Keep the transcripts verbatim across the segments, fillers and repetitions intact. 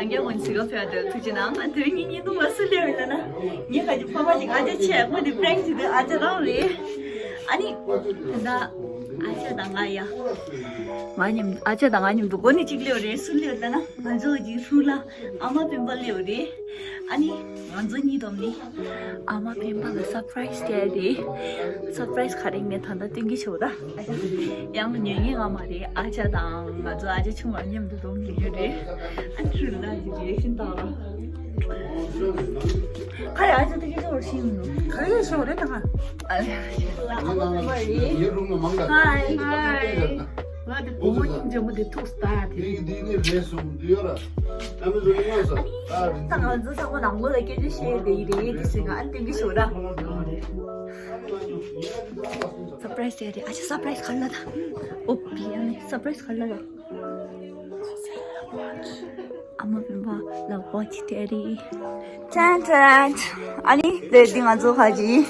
རྒྱ་མོ་ཚིག་ག་ཕེབས་འདུག་ཐུགས་རྗེ་གནང་། དེ་རིང་ངེད་གཉིས་སྡུག་མ་སུ་ལེ་ཡོད་ལ་ན། ངེད་ཁ་ཅིག་ཕ་མ་ཅིག་ཨ་ཅག་ཆེ་ཁོ་དེ་པྲེང་ཅིག་དེ་ཨ་ཅག་རང་རེད། ཨ་ནི་ད་ཨ་ཅག་དང་ང་ཡ། ང་མཉམ་ཨ་ཅག་དང་ང་མཉམ་དུ་སྒོ་ནས་ཅིག་ལེ་ཡོད་རེད། སུ་ལེ་ཡོད་ལ་ན། ང་ཚོ་གི་ཧྲུའུ་ལ་ཨ་མ་སྤེན་པ་ལེ་ཡོད་རེད། ཨ་ནི་ང་ཚོ་གཉིས་བསྡོམས་ནི་ཨ་མ་སྤེན་པ་ལ་སར་པ་རའི་སི་སྟེར་ཏེ། སར་པ་རའི་སི་ག་རེ་ཡིན་མིན་ད་ལྟ་སྟོན་གྱི་ཆོག་ད། ཡང་ཉོ་མཁན་ང་མ་རེད། ཨ་ཅག་དང་ང་ཚོ་ཨ་ཅག་ཆུང་བ་མཉམ་དུ་འཛོམས་ཀྱི་ཡོད་རེད། ཨ་ནི་རུ་ལ་ཅིག་རི་ཨེག་ཤན་བཏང་ར། ཁ་རེ་ཨ་ཅག་སྟོན་གྱི་ཆོག་ཤིང་ནུ། ག་རེ་ཤོག་རེད་ད་ང་། ཨ་ལེ། ཧའི། ཧའི། ང་དེ་བུ་མོ་སྙིང་རྗེ་མོ་དེ་ཐུག་སྟ་དེ། འདི་འདི་ནི་རེད་སོང་འདི་ཡོད་ར། ཨ་མི་རུ་ནི་ང་ས་ད་རིང་ད་ང་ཚོ་ཚང་མ་ནང་ལོགས་ལ་སྐད་ཆ་བཤད་བསྡད་ཡི་རེད་དེ་ཟེར་ང་ཨ་སྟོན་གྱི་ཤོག་ར། སར་པ་རའི་སི་ཡ་རེད། ཨ་ཅག་སར་པ་རའི་སི་ག་ལ་ད། ཨོ་པི་ཡ་ནི་སར་པ་རའི་སི་ག་ལ་ད། ཨ་མ་སྤེན་པ་ལ་ཝ་ཆི་སྟེར་རེད། ཅན་ཅན། ཨ་ནི་དེ་འདི་ང་ཚོ་ཁ་ཅིག་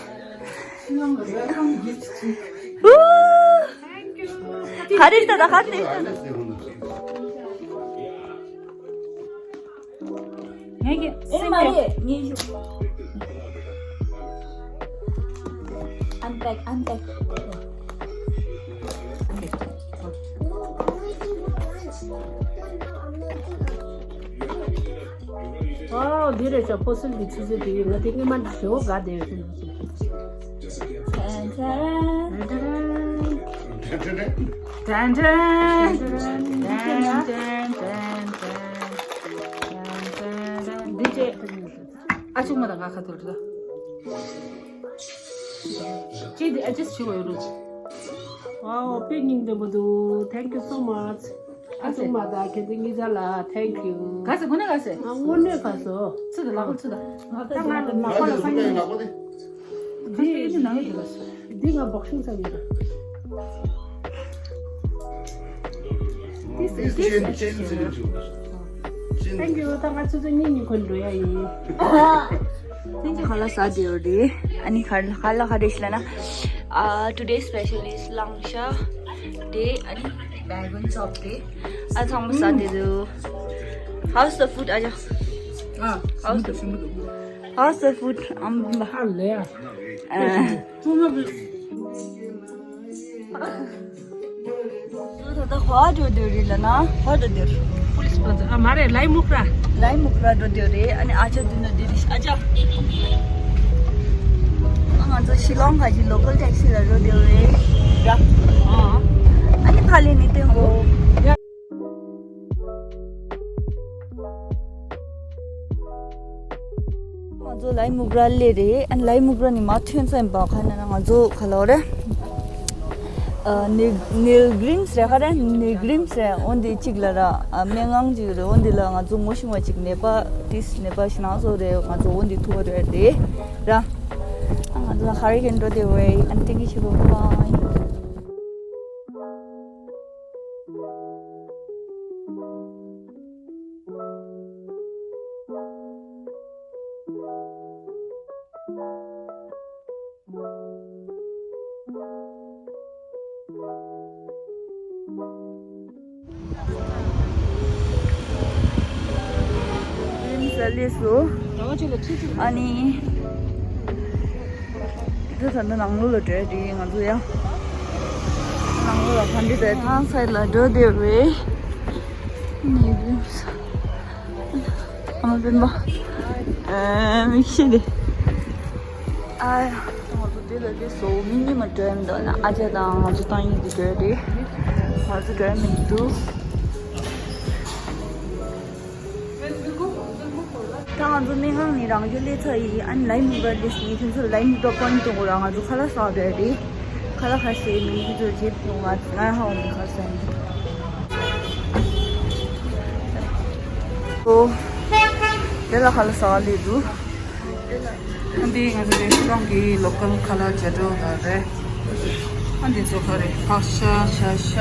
ག་རེ་ལྟ་ད་ག་རེ་ལྟ། ངས་ཀྱི་ཨེ་མ་རེད། ངས་ཞུ། I'm back, I'm back. ཨོ། འདི་རེད་ཤག་ཕོ་སིལ་གྱི་ཆུ་ཚོད་དེ་ཡིན་ན་དེ་སྔོན་མ་འདི་ཞེ་པོ་དགའ་བསྡད་ཡོད་ཀྱི་འདུག་ཟེར། ཏན་ཏན། ཏན་ཏན། ཏན་ཏན། འདི་ཅེ། ཨ་ཅུང་མ་དང་ང་ཁ་ཐོར་ད། ཅེ་འདི་ཨ་ཅེས་ཞུ་བ་ཡོད་རུང་། ཨོ། དཔེ་སྙིང་འདོན་པོ་འདུག Thank you so much. ཨ་ཅུང་མ་དང་ཁྱེད་ཚོ་གཉིས་ཆ་ལ་thank you. ག་ཟེ་དངོས་གནས་ག་ཟེ། ཨ་དངོས་གནས་ག་ཟེ། ཚུར་དུ་ལག་པ་ཚུར་དུ། ད་ང་ལག་པ་ལ་སང་ཉིན། འདི་འདི་ནང་དུ་ལ་སོ། འདི་ང་བོག་ཤིང་ཚ་ཡོད། This is this is Thank you. ད་ང་ཚོ་ཚོ་གཉིས་གཉིས་ཁོ་འགྲོ་ཡ་ཡིན། ཁ་ལག་ཟ་བསྡད་ཡོད་རེད། ཨ་ནི་ཁ་ལག་ཁ་ལག་ག་རེ་ཞིག་ལབ་ན། ཨ། Today special is ལང་ཤ་དེ་ཨ་ནི་བེ་གོན་ཅོབ་དེ། ཨ་ཚང་མ་ཟ་བསྡད་འདུག How's the food? ཨ་ཅག་ཨ། How's the food? How's the food? ཨམ་བ། ཨ་ལས། ཨ། ཚང་མ་བི། ད་ལྟ་ཧོ་འགྲོ་འདོད་རེད་ལ་ན། ཧོ་འགྲོ་འདོད། Police Bazar. ཨ་མ་རེད། ལའི་མུག་ར། ལའི་མུག་ར་འགྲོ་འདོད་རེད། ཨ་ནི་ཨ་ཅག་འདི་ན་འདི་རེད། ཨ་ཅག་ཨ་ང་ཚོ་ཤི་ལོང་ག་གི་local taxi ལ་འགྲོ་འདོད་རེད་ར། ཨ་ནི་ཕ་ལེ་ནི་ཏེ་ཧོ། ང་ཚོ་ལའི་མུག་ར་ལས་རེད། ཨ་ནི་ལའི་མུག་ར་ནས་མར་ཐོན་ཚར་ཡིན་པ། ག་ན་ན་ང་ཚོ་ག་ལོ་རེད། ཨ། ནིལ་ནིལ་གྲིམས་རེད། ག་རེ་ནིལ་གྲིམས་རེད། འོ་འདི་གཅིག་ལ་ར། ཨ། སྨན་ཁང་གཅིག་རེད། འོ་འདི་ལ་ང་ཚོ་ངོ་ཤེས་པ་གཅིག་ནད་པ་ཏིས་ནད་པ་ཞིག་ནང་སོ་རེད། ང་ཚོ་འོ་འདི་ཐུག་པ་རེད་དེ་ར། ཨ། ང་ཚོ་ཧ་རི་ཁན་འགྲོ་དེ་བས། ཨ་ནི་ཏིང་གི་ཆུ་བོ་པ། རིམ་ས་ལས་སུ། ཨ་ནི། འདི་ད་ནི་ནང་ལོགས་ལ་འགྲོ་ཡ་རེད་ང་ཚོ་ཡ། ནང་ལོགས་ལ་ག་འདྲ་དེ་ཐང་སའི་ལ་འགྲོ་བསྡད་རེད། ནི་རིམ་ས། ཨ་མ་སྤེན་པ། ཨ། མིག་ཤེས་དེ། ཨ་ཡ། ང་ཚོ་དེ་ལ་དེ་སོ་མི་གཉིས་མ་འགྲོ་ཡ་མི་འདུག་ན། ཨ་ཅག་དང་ང་ཚོ་ཏང་ཡིན་དེ་འགྲོ་ཡ་རེད། ང་ཚོ་འགྲོ་ཡ་མི་འདུག་ད་ང་ཚོ་སྨན་ཁང་ནས་རང་འཇུ་སླེབས་ཚར་ཡིན། ཨ་ནི་ལའི་མུག་ར་སླེབས་ཡིན། ཁྱེད་ཚོ་ལའི་མུག་ར་པོ་ཡིན་དུ་ར། ང་ཚོ་ཁ་ལག་ཟ་བསྡད་རེད། ཁ་ལག་ཁ་ཤས་མིན། ཁྱེད་ཚོ་རྗེས་ཐོག་ང་ང་ཧ་འོང་ཁ་ཟ་ཡིན། ཨོ། དེ་ལ་ཁ་ལག་ཟ་བ་སླེབས་འདུག་འདི་ང་ཚོ་རེ་སི་ཊོ་རན་གྱི་ལོ་ཀལ་ཁ་ལག་བྱ་སྒྲོ་དག་རེད། ཨ་འདི་ཚོ་ག་རེ། ཕག་ཤ། ཤ་ཤ།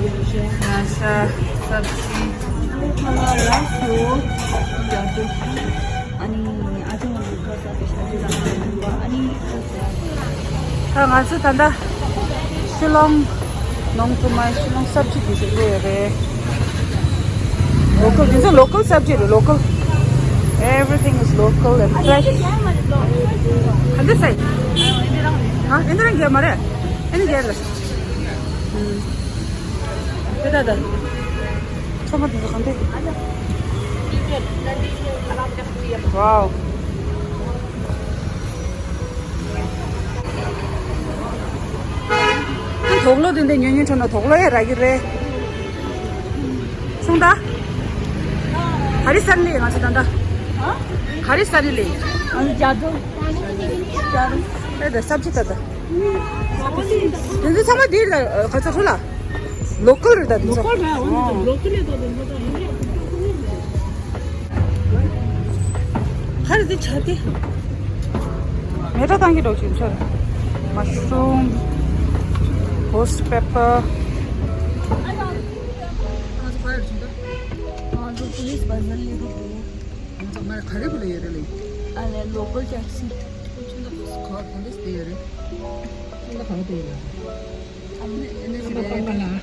ཉ་ཤ། སབ་ཇི། ཁ་ལག་རག་སོང་། ཨ་ནི་ཨ་ཅག་ང་ཚོ་ཁ་ཟ་བའི་ཤ་ཇི་ལ་ཁ་ལག་ཨ་ནི་ཁ་ཟ། ད་ང་ཚོ་ད་ལྟ་ཤི་ལོང་ནང་དུ་མ་ཤི་ལོང་སབ་ཇི་དེ་ཚོ་སླེབས་ཡོད་རེད། Local, this is local subject, local. Everything is local and fresh. And this side. Huh? In the range, Mare. In the range. Wow. དོག་ལོ་དེ་འདྲ་ཉོ་ཉོ་ཁྲོ་ན་དོག་ལོ་ཡ་རག་གི་རེད། སོང་ད། ག་རེ་ཟ་ནི་ལེ་ང་ཚོ་ད་ལྟ། ག་རེ་ཟ་ནི་ལེ། ཨ་ནི་ཇ་དུ། ཇ་དུ། ཨེ་ད་སབ་ཅི་ད་ད། དེ་ཚོ་ཚང་མ་འདི་ལ་ག་ཚོད་ཁྲོ་ལ། ལོ་ཀལ་རེད་ད་དེ་ཚོ། ལོ་ཀལ་རེད། ཨོ་ནི་ལོ་ཀལ་རེད་ད་དེ་ཚོ་ད་ཡིན་རེད། ཧར་དེ་ཆ་དེ། མེ་ཏྲ་ཏང་གི་འགྲོ་ཆུན་ཆོར། མ་ཤུམ། གྷོ་སི་ཊི་པེ་པར། ང་ཚོ་ག་རེ་བྱུང་ད། ང་ཚོ་པུ་ལིས་བ་ཟར་ལས་རུ་འགྲོ། ང་ཚོ་མར་ག་རེ་བུ་ལ་ཡོད་རེད་ལེ། ཨ་ལས་ལོ་ཀལ་ཊེག་སི། ཁྱོད་ཚོ་ག་ག་འདྲས་བསྡད་ཡོད་རེད། ཁྱོད་ཚོ་ག་རེ་བསྡད་ཡོད་རེད། ཨ་ནི་ཨེ་འདྲས་ཞིག་རེད།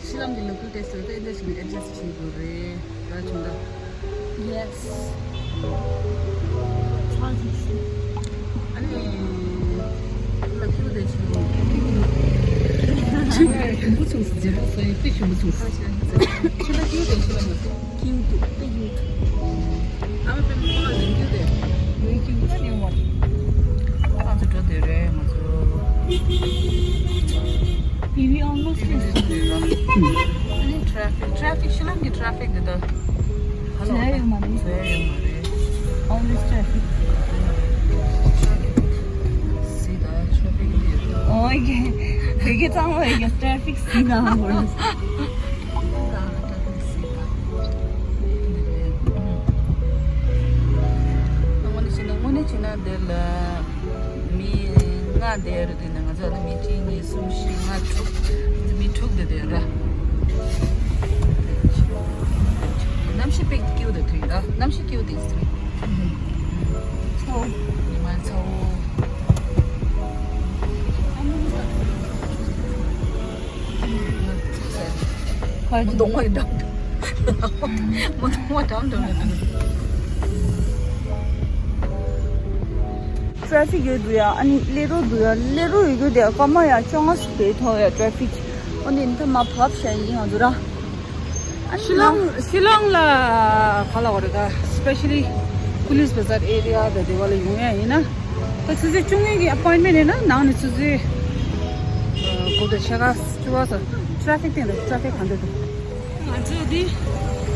ཤི་ལོང་གི་ལོ་ཀལ་ཊེག་སི་རེད། ཨེ་འདྲས་ཞིག་ནས་ཨེ་ཌི་ཇ་སི་བྱེད་དགོས་རེད། ར་ཆུང་ད། Yes. ཨ་ནི། ཁྱོད་ལ་ཁྱེའུ་དེ་ཆུང་། ཆུང་། ཞིམ་པོ་བྱུང་སོང་། ཟེར་བ་སོ་ཡིན་དཔེ་ཞིམ་པོ་བྱུང་སོང་། ཁྱོད་ལ་ཁྱེའུ་དེ་ཆུང་ལ་མ་ཟེར། ཁྱེའུ་དེ་དཔེ་ཡོད། ཨ་མ་པེ་མ་ཁོ་ལ་ལིང་ཁྱེའུ་དེ། ལིང་ཁྱེའུ་ད་ཉོ་མ། ང་ཚོ་འགྲོ་དེ་རེད་ང་ཚོ། We almost reached. ཨ་ནི་ཊེ་ཕིག་ཊེ་ཕིག་ཤི་ལོང་གི་ཊེ་ཕིག་དེ་ད། ཧ་ལོ། ཟེར་ཡོད་མ་རེད། ཟེར་ཡོད་མ་རེད། Always traffic. ཟི་ད་ཊེ་ཕིག་འདི་ཡོད་ད། ཨོ་ཡེ། བོད་སྐད་གཙང་མ་ཡོད་ཀྱང་ཊེ་ཕིག་ཟི་ད་ཧོར། ད་ཊེ་ཕིག་ཟི་ད། འདི་རེད། དངོས་གནས་བྱས་ན་དངོས་གནས་བྱས་ན་འདི་ལ་མི་ལྔ་བསྡད་རེད། དེ་ནས་ང་ཚོ་ལ་མི་གཅིག་གཉིས་གསུམ་བཞི་ལྔ་དྲུག་མི་དྲུག་དེ་དེ་ར། གནམ་གཤིས་དཔེ་སྐྱིད་པོ་དེ་ཐོན་ད། གནམ་གཤིས་སྐྱིད་པོ་དེ་ཐོན། ཚ་བོ། ཉི་མ་ཚ་བོ། ཁ་ཅིག་གདོང་བ་འདྲ། མོ་གདོང་བ་འདྲ་འདྲ་འདྲ། ཊེ་ཕིག་ཡོད་འདུག་ཡ། ཨ་ནི་སླེབས་རོགས་འདུག་ཡ། སླེབས་རོགས་ཡོད་རྒྱུ་དེ་སྐར་མ་ཡ་བཅོ་ལྔ་ཙམ་རེད་མཐོང་ཡ་ཊེ་ཕིག་ཨོ་ནི་འདི་མ་བབས་ཤ་ཡིན་ང་ཚོ་ར། ཨ་ནི་ཤི་ལོང་ཤི་ལོང་ལ་ག་ལ་བ་རེད་ད། སི་པེ་ཤ་ལི་པུ་ལིས་བ་ཟར་ཨེ་རི་ཡ་དང་དེ་བ་ལ་ཡོང་ཡ་ཡིན་ན། ད་ཆུ་ཚོད་བཅུ་གཉིས་ཀྱི་ཨ་པོའིན་མེན་ཊི་ཡིན་ན་ནང་ནས་ཆུ་ཚོད་དགུ་དང་ཕྱེད་ཀ་བཅུ་པ་ཙམ། ཊེ་ཕིག་སྟེང་དུ་ཊེ་ཕིག་གང་འདུག་ང་ཚོས་འདི་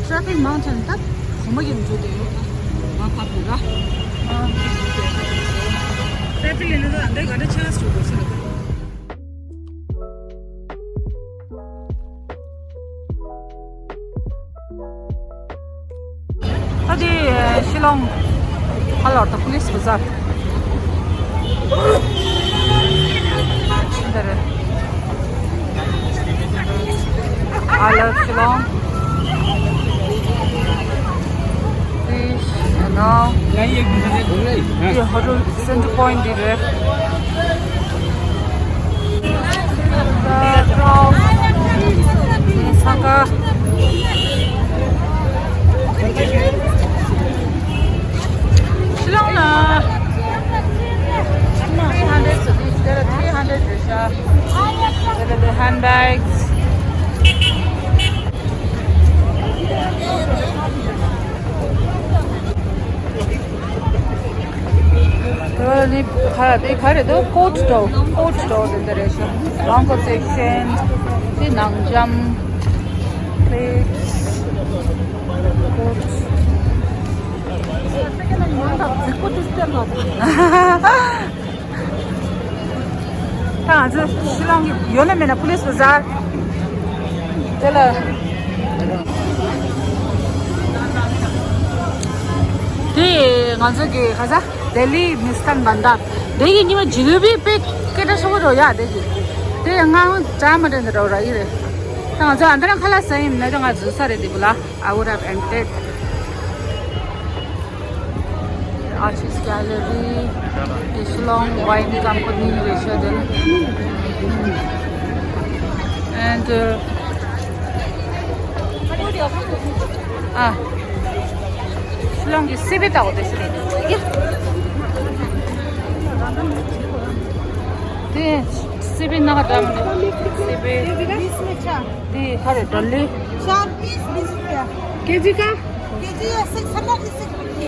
ཊེ་ཕིག་མང་ཆེ་ད་གོམ་པ་གྱོན་འཇུག་བསྡད་ཡོད། ང་ཕབ་འདུག་ར། ཊེ་ཕིག་ལས་ན་ད་འདི་ག་འདྲ་ཆགས་སུ་འགྲོ་ཟེར་ལ། ད་དེ་ཤི་ལོང་ཧ་ལོར་ད་པུ་ལིས་བ་ཟར། འདི་རེད། I love Shillong. Fish and all. དེ་ཧོ་ཊེལ་སེན་ཊར་པོའིན་ཊི་འདི་རེད། ཤི་ལོང་ལ། Three hundred, there are three hundred Russia. There are the handbags. དེ་ནི་ག་དེ་ག་རེ་འདུག་ཀོ་ཊི་འདྲ་པོ། ཀོ་ཊི་འདྲ་པོ་དེ་འདྲ་རེད་ཤག་ལོང་ཀོཊ་སེག་ཤན། དེ་ནང་འཇམ། པླེཊ། ཀོ་ཊི། ང་ད་རྫིག་པོ་དེ་སྟེར་ལ། ད་ང་ཚོ་ཤི་ལོང་གི་ཡོད་ན་མེད་ན་པུ་ལིས་བ་ཟར། དེ་ལ། དེ་ང་ཚོ་གི་ག་ས་ལྡི་ལི་མི་སྟན་བན་ད། དེ་གི་ཉི་མ་ཇི་ལི་བི་དཔེ་སྐད་གྲགས་ཆེན་པོ་རོ་ཡ་དེ་གི། དེ་ཡང་ང་དྲ་མ་དྲན་དེ་རོ་ར་ཡི་རེད། ད་ང་ཚོ་ཨ་འདྲ་ཁ་ལག་ཟ་ཡིན་ན་ད་ང་ཚོ་ས་རེད་དེ་བུ་ལ། I would have entered Artist Gallery, the Shillong Wine Company, Russia, then, and, uh, ཨ། ཤི་ལོང་གི་སི་པི་ལྟ་བུ་དེ་ཤི་རེད། དེ་སི་པི་ནག་འདྲ་མི་འདུག་སི་པི། बीस में चार। དེ་ཧ་རེ་འདྲ་ལེ། चार पीस बीस रुपया। केजी का? केजी है six hundred, six fifty.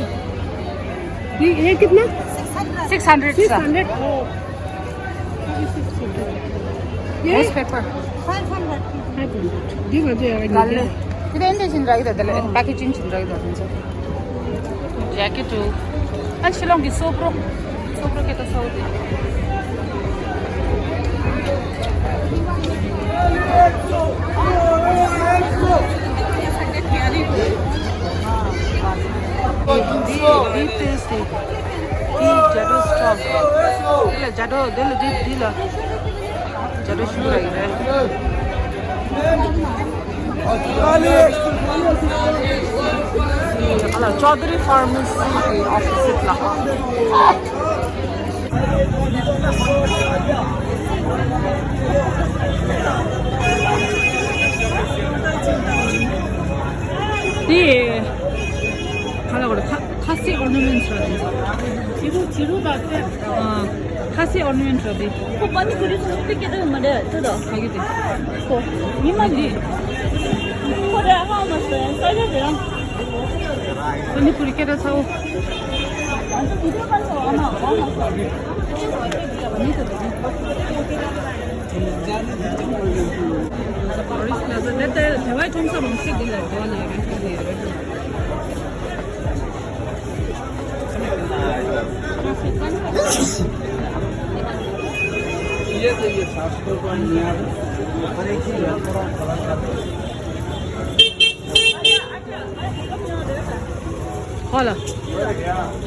ये, ये कितना? Six hundred. Six hundred six hundred. ये? Newspaper. Five hundred. Five hundred. दी मुझे यार। དེ་འདི་བཞིན་རག་གི་རེད། དེ་ལ་པེ་ཀེ་ཇིང་བཞིན་རག་གི་རེད། དེ་ཚོ་ཇེ་ཀེ་ཊི་དུ། ཨ་ཤི་ལོང་གི་སོབ་རོ། སོབ་རོ་སྐད་ད་སོབ་རོ། འདི་འདི་ཏེས་ཏེ། འདི་ཇ་ཌོ་སི་ཊོལ། འདི་ལ་ཇ་ཌོ། འདི་ལ་འདི་འདི་ལ་ཇ་ཌོ་ཤུ་ར་ཡིན་རེད། ཨ་ལ་ཅོ་དྷ་རི་ཕར་མ་སི་གི་ཨོ་ཕི་སི་ལ། འདི་ག་ལ་གོ་རེ། ཁ་ཁ་སི་ཨོར་ན་མེན་ཊི་ར་དེ། བྱི་རུ་བྱི་རུ་དང་སེ། ཨ། ཁ་སི་ཨོར་ན་མེན་ཊི་ར་དེ། ཁོ་པ་ནི་ཁོ་རི་སུ་པི་ཀེ་ཏོ་མ་རེད་དེ་དོ། ཁ་གི་དེ། ཁོ་ཉི་མ་ནི། ཁོ་རེ་ཧ་མ་སོན་ས་ཡ་རེད། ཨ་ནི་ཁོ་རི་སྐད་ཆ་ཚ་བོ། ཨ་ནི་ཁོ་རི་སྐད་ཆ་ཚ་བོ། ཧོ་ལ།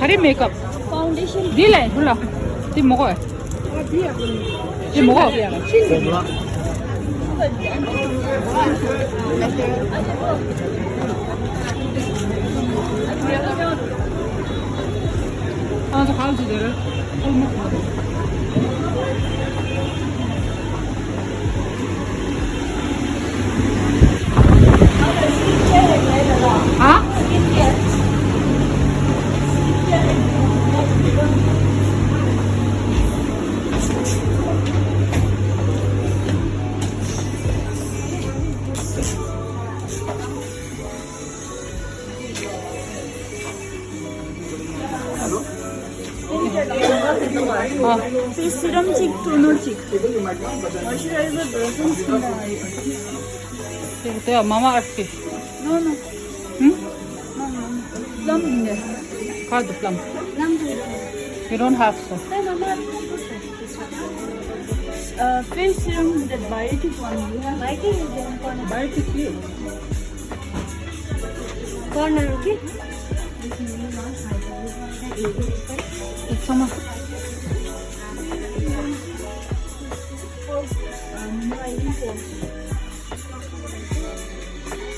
ཧ་རི་མེག་ཨབ། ཕའུན་ཌེ་ཤན། འདི་ལས་ཧུ་ལ། འདི་མོ་གོ། འདི་མོ་གོ། ཨ་ཚོ་ཧ་ལ་ཚོ་དེ་ར། ཨོལ་མོ་སི། ཧ། ཕེ་སི་སི་རམ་གཅིག་ཊོ་ནར་གཅིག་མོ་ཨིས་ཅུ་རའི་ཛར་དང་སན་སི་ཀྲིམ་དང་ཨ་ཡོད། དེ་དེ་མ་མ་ཨར་ཐི། No, no. ཧུམ། No, no, no. Plum in there. Plum. You don't have so. No, no, no. Uh, face serum with that biotic one. You have biotic is there in corner. Biotic here. Corner, okay? It's so much. For, um, no, I think for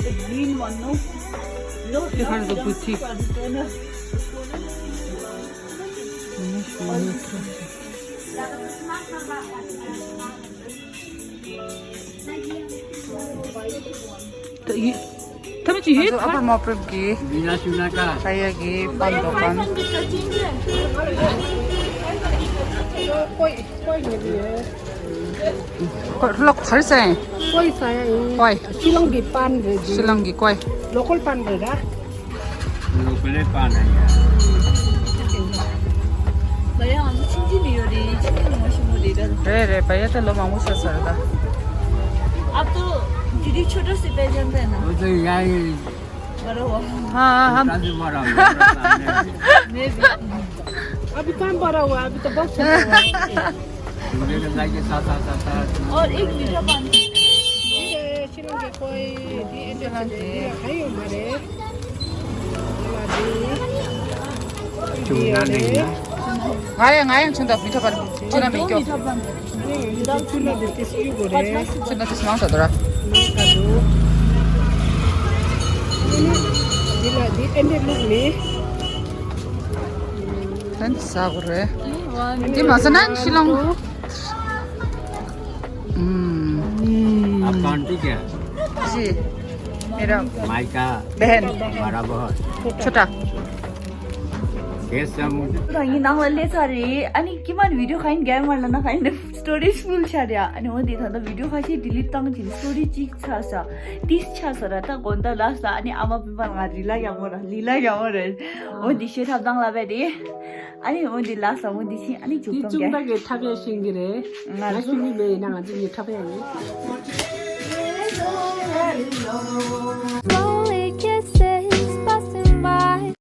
the green one, no? No, the boutique. ད་ཡི་ད་མི་ཅི་ཡི་ཨ་ཕ་མ་པེབ་གི་ད་ཡ་གི་པན་དོ་པན། ཀོའི་ཀོའི་ཉེ་བི་ཡོད། ཀོའི་ལོག་ཚར་སེ། ཀོའི་ས་ཡ་ཡིན། ཀོའི། ཤི་ལོང་གི་པན་རེད། ཤི་ལོང་གི་ཀོའི། ལོ་ཀལ་པན་རེད་ར། ལོ་ཀལ་པན་རེད། བ་ཡ་ང་ཚོ་ཆིན་ཅི་མི་ཡོད་རེད། ཆིན་ཅི་མི་ངོ་ཤེས་མོ་རེད་ད། རེད་རེད། བ་ཡ་ད་ལོ་མང་པོ་ཤོར་ས་རེད་ད། अब तो दीदी छोटा से पहचानता है ना। वो तो यहाँ ही बड़ा हुआ। हाँ, हाँ, हम काफी बड़ा हुआ। मैं भी। अभी कहाँ बड़ा हुआ, अभी तो बहुत छोटा हुआ है। दूल्हे के भाई के साथ, साथ, साथ, साथ। और एक मीठा पान। ये शिलोंग के कोई, ये एंड के लिए, ये खाई हमारे। चूना नहीं है। ང་ཡང་ང་ཡང་ཆུང་དང་མི་ཐོབ་པར་ཆུ་ན་མི་སྐྱོ། ཆུ་ན་དེ་ཏིས་ཡུ་གོ་རེད། ཆུ་ན་ཏིས་མང་ས་དོ་ར། མང་ས་དོ། འདི་ལ་འདི་ཨེ་འདྲས་ལུག་ནི། ཧན་ས་གོ་རེད། འདི་མ་ས་ན་ཤི་ལོང་། ཨམ། आप कौन ठीक है? जी। मेरा मायका। बहन। हमारा बहुत। छोटा। ये सब। ད་ཡིན་ནང་ལ་སླེབས་ཚར་རེད། ཨ་ནི་ཀྱི་མན་བི་ཌི་ཡོ་ཁ་ཡིན་རྒྱལ་མ་ལ་ན་ཁ་ཡིན་སི་ཊོ་རེཇ་ཕུལ་ཆགས་རེད། ཨ་ནི་འོ་དེ་ད་ལྟ་བི་ཌི་ཡོ་ཁ་ཤས་ཌི་ལིཊ་བཏང་བྱས་སི་ཊོ་རེཇ་གཅིག་ཆགས་ས་ཏིས་ཆགས་ས་ར། ད་དགོང་དག་ལ་ས་ཨ་ནི་ཨ་མ་སྤུན་པ་ང་རི་ལ་ཡག་མོ་ར་ལི་ལ་ཡག་མོ་རེད། འོ་འདི་ཤེས་ཐབས་དང་ལབ་པས་རེད། ཨ་ནི་འོ་འདི་ལ་ས་འོ་འདི་ཤེས་ཨ་ནི་འཇུག་དེ་གཏོང་ཅུང་ག་ད་གི་ཐབས་ཡ་ཤེས་ཀྱི་རེད། ང་ང་ཚོ་ཤུགས་མི་མེད་ཡིན་ན་ང་ཚོ་གཉིས་ཐབས་ཡ་ཡིན།